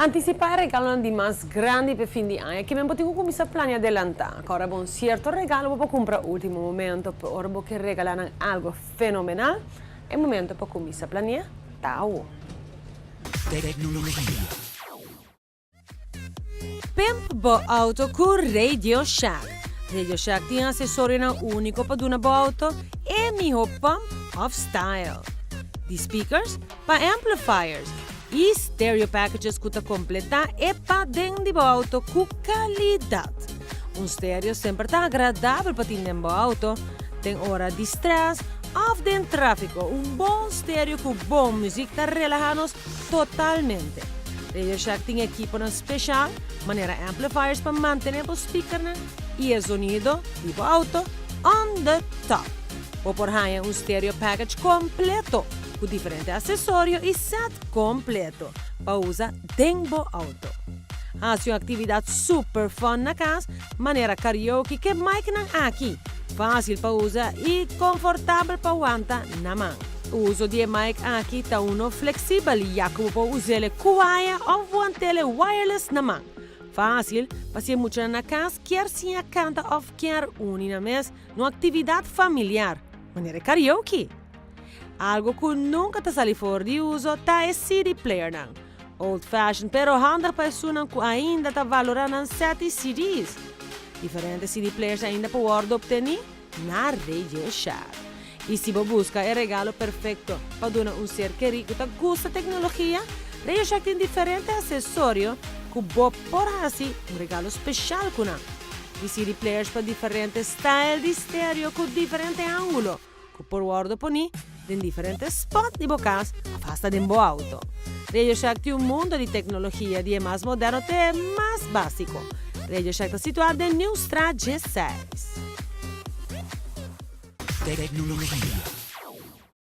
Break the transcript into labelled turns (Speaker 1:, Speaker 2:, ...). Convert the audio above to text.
Speaker 1: Antisipá e regalonan di mas grandi p'e fin di aña. Kimen bo tin ku kuminsá plania adelantá? Kòrda bon sierto regalo bo por kumpra último momento, pero ora bo ke regalá nan algu fenomenal, e momento pa kuminsá plania ta awo.
Speaker 2: Tecnologia.
Speaker 1: Pimp bo auto ku Radio Shack. Radio Shack tin asesorionan úniko pa duna bo auto e mihó pump òf style. Di speakers pa amplifiers i stereo packages ku ta kompletá e paden di bo auto ku kalidat. Un stereo semper ta agradabel pa tin den bo auto, den ora di stress òf den tráfiko. Un bon stereo ku bon muzik ta relahá nos totalmente. Radio Shack tin ekiponan speshal manera amplifiers pa mantené bo speakernan i e zonido di bo auto on the top. Bo por haña un stereo package kompleto ku diferente asesorio i sèt kompleto pa usa den bo outo. Hasi un aktividat super fun na kas manera karaoke ku e micnan aki, fásil pa usa i konfortabel pa wanta na man. Uso di e mic aki ta uno fleksibel ya ku bo por us'el ku waya òf want'el wireless na man. Fásil pa si e muchanan na kas kier siña kanta òf kier uni nan mes na un aktividat familiar, manera e karaoke. Algo ku nunka ta sali for di uso ta e CD playernan. Old fashion pero handig pa esunnan ku ainda ta valorá nan sèt di CDs. Diferente CD players ainda por wòrdu optení na Radio Shack. I si bo buska e regalo perfekto pa duna un ser kerí ku ta gusta teknologia, Radio Shack tin diferente asesorio ku bo por hasi un regalo speshal ku nan. Di CD players pa diferente style di stereo ku diferente ángulo ku por wòrdu poní den diferente spòt di bo kas òf hasta den bo outo. Radio Shack tin un mundo di teknologia di e mas moderno te e mas básiko. Radio Shack ta situá den Nieuwstraat 16.
Speaker 2: Tecnologia.